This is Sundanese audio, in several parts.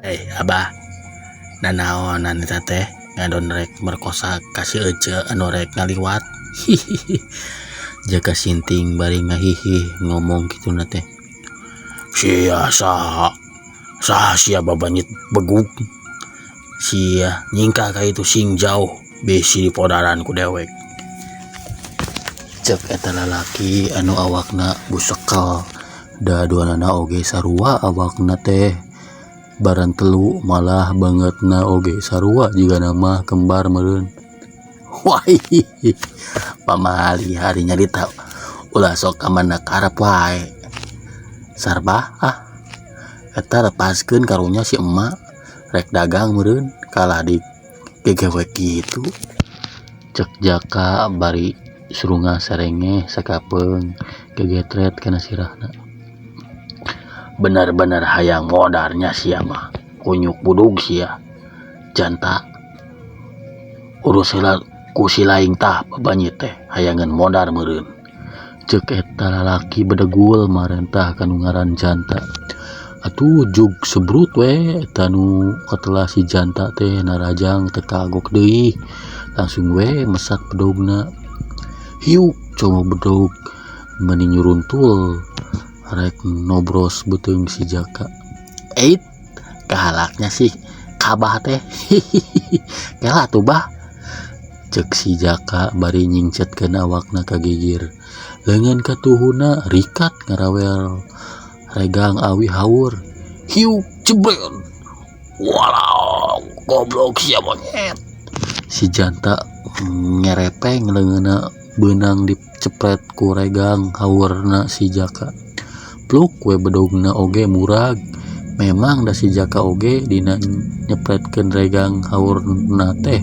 Eh abah nanaonan eta teh ngadon rek merkosa ka si Ece anu rek ngaliwat. Hihihi Jaka Sinting bari ngahihih ngomong kituna teh. Sia saha saha sia babanyit begug sia nyingkah ka itu sing jauh bisi dipodaran ku dewek. Cek eta lalaki anu awakna busekel da duanana oge sarua awakna teh barantelu malah bangetna oge sarua jigana mah kembar meureun. Waihihi pamali hari nyarita ulah sok ka mana karep wae. Sarbah ah eta lepaskeun karunya si emak rek dagang meureun kalah di gegewek kitu. Cek Jaka bari surungah sarengeh sakapeung gegetret kana sirahna. Bener-bener hayang modarnya sia mah kunyuk budug sia janta urus heula ku si laing tah babanyit teh hayangeun modar meureun. Cek eta lalaki bedegul marentah ka nu ngaran janta. Atuh jug sebrut we eta nu katelah si janta teh narajang teu kagok deui langsung we mesat bedogna. Hiuk coma bedog meuni nyuruntul rek nobros beuteung si Jaka. Eit kahalaknya sih kabah teh hihihi kela atuh bah cek si Jaka bari nyingcetkeun awakna ka gigir. Leungeun katuhuna rikat ngarawel regang awi haur. Hiuk jebret walau goblok sia monyet. Si janta ngerepeng leungeunna beunang dicepret ku regang haurna si Jaka. Pluk we bedogna oge murag. Memang da si Jaka oge dina nyepretkeun regang haurna teh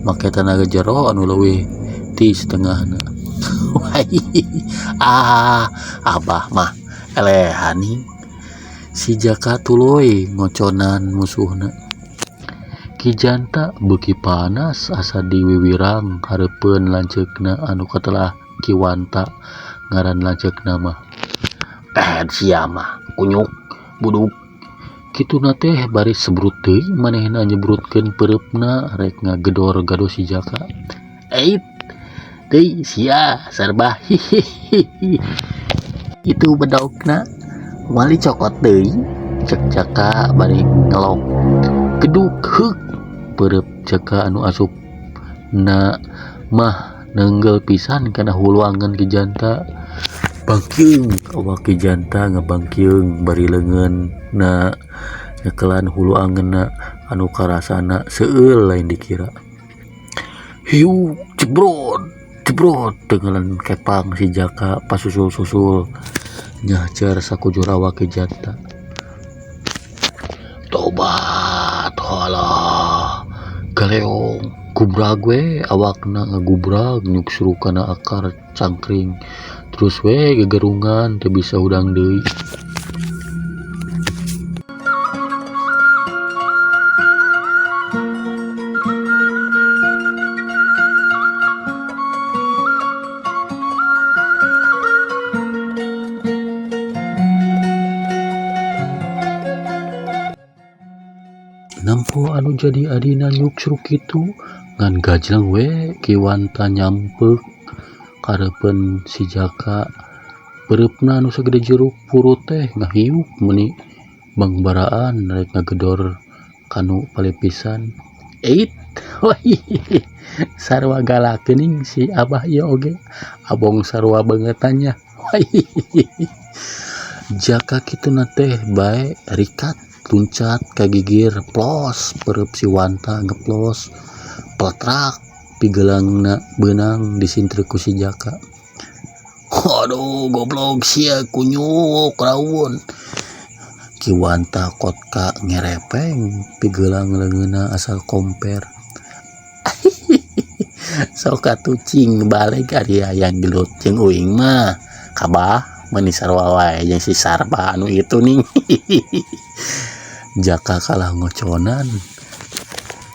make tanaga jero anu leuwih ti setengahna. Ah abah mah elehaning. Si Jaka tuluy ngoconan musuhna. Ki Janta beuki panas asa diwiwirang hareupeun lanceukna anu katelah Ki Wanta ngaran lanceukna mah. Pehed sia mah kunyuk buduk kituna teh bari sebrut deui manehna nyebrutkeun peureupna rek ngagedor gado si Jaka. Eit deui sia sarbah hihihi itu bedogna moal dicokot deui cek Jaka bari ngelok geduk heuk peureub Jaka anu asup na mah nenggel pisan kana hulu angen Ki Janta. Bangkiung awak Ki Janta ngabangkiung bari leungeun na nyekelan hulu angenna anu karasana seueul lain dikira. Hiuk jebrot jebrot tenggelan kepang si Jaka pasusul-susul nyahcer sakujur awak Ki Janta. Tobat halah galeong gubrag we awakna ngagubrag nyuksruk kana akar cangkring terus we gegerungan teu bisa hudang deui. Nempo anu jadi adina nyuksruk kitu ngan gajleng we Ki Wanta nyampeuk kareupeun si Jaka peureupna anu sagede jeruk purut teh ngahiuk meuni bangbaraan rek ngagedor kanu palipisan. Eit sarua galak geuning si abah ieu oge abong sarua beungeutna. Jaka kituna teh bae rikat luncat ka gigir plos peureub si Wanta ngeplos pletrak pigelangna beunang disintreuk ku si Jaka. Aduh goblok sia kunyuk raun. Ki Wanta kotka ngerepeng pigelang leungeunna asal komper. Sok atuh cing balik ari hayang gelut jeung uing mah kabah meuni sarua wae jeung si Sarba anu itu ning. Jaka kalah ngoconan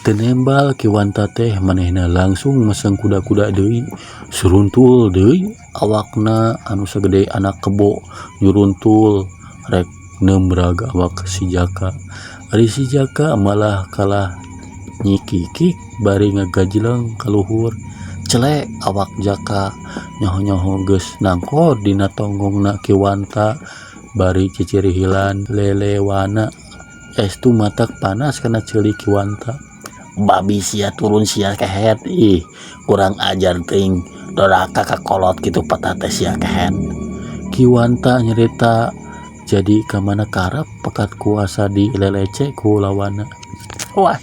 teu nembal Ki Wanta teh manehna langsung meseng kuda-kuda deui suruntul deui awakna anu sagede anak kebo nyuruntul rek nembrag awak si Jaka. Ari si Jaka malah kalah nyikikik bari ngagajleng ka luhur. Celek awak Jaka nyoho-nyoho geus nangkor dina tonggongna Ki Wanta bari cicirihilan lelewana. Estu matak panas kana ceuli Ki Wanta. Babi sia turun sia kehet, ih kurang ajar teuing doraka ka kolot kitu patah teh sia kehet. Ki Wanta nyerita jadi kamana karep pekat kuasa dilelece ku lawana. Wah,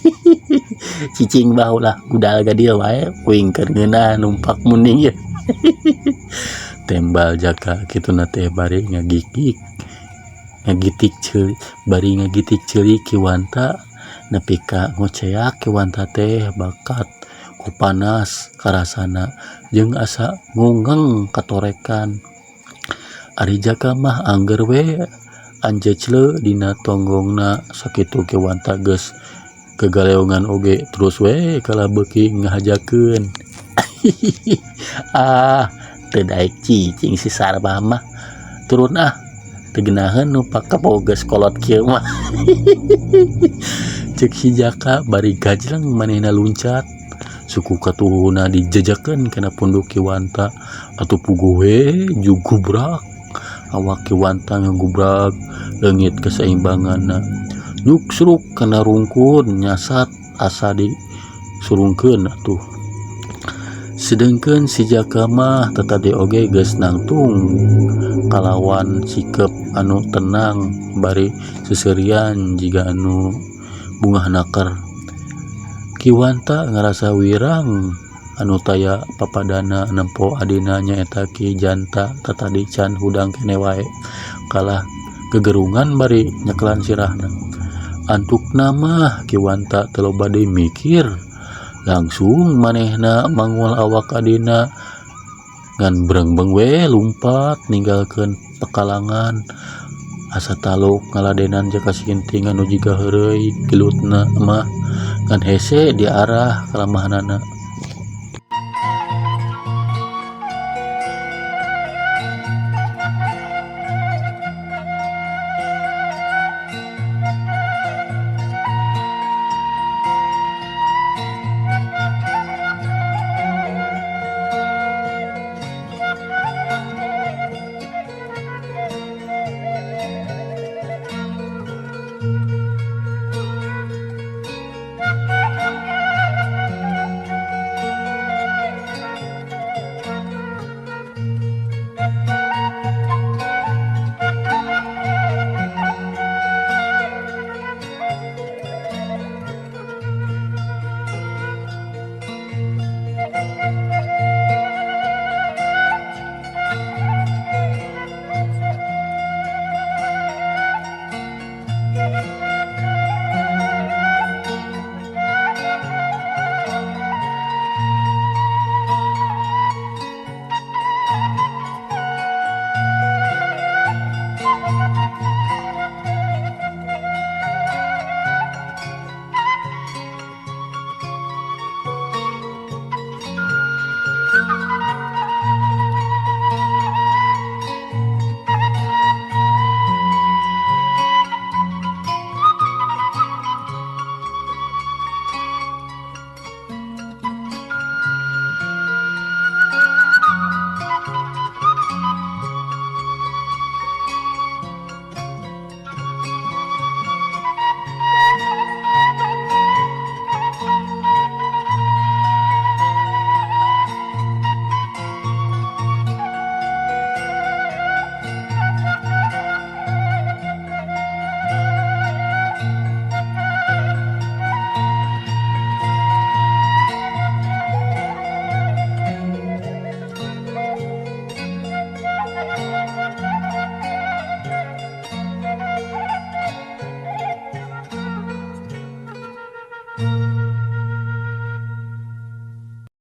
cicing bah ulah gudal gadil wae uing keur ngeunah numpak munding ieu. Tembal Jaka kituna teh bari ngagigik ngagitik ceuli bari ngagitik ceuli Ki Wanta nepi ka ngoceak Ki Wanta teh bakat ku panas karasana jeung asa ngungeng katorekan. Ari Jaka mah angger we anjecle dina tonggongna sakitu Ki Wanta geus gagaleongan oge terus we kalah beuki ngahajakeun. Ah, teu daek cicing si Sarba mah. Turun ah, teu geunaheun numpak kebo geus kolot kieu mah. Ceuk si Jaka bari gajleng manehna luncat. Suku katuhuna dijejekeun kana punduk Ki Wanta atuh puguh we jugubrak. Awak Ki Wanta ngagubrak leungit keseimbanganna. Nyuksruk kana rungkun nyasat asa disurungkeun atuh. Sedengkeun si Jaka mah tetadi oge geus nangtung kalawan sikep anu tenang bari seuseurian jiga anu bungah naker. Ki Wanta ngarasa wirang anu taya papadana nempo adina nyaeta Ki Janta tatadi can hudang keneh wae kalah gegerungan bari nyekelan sirahna. Antukna mah Ki Wanta teu loba deui mikir, langsung manehna mangul awak adina ngan breungbeng we lumpat ninggalkeun pekalangan. Asa taluk ngaladenan Jaka Sinting anu jiga heureuy gelutna mah ngan hese diarah kalamahanana.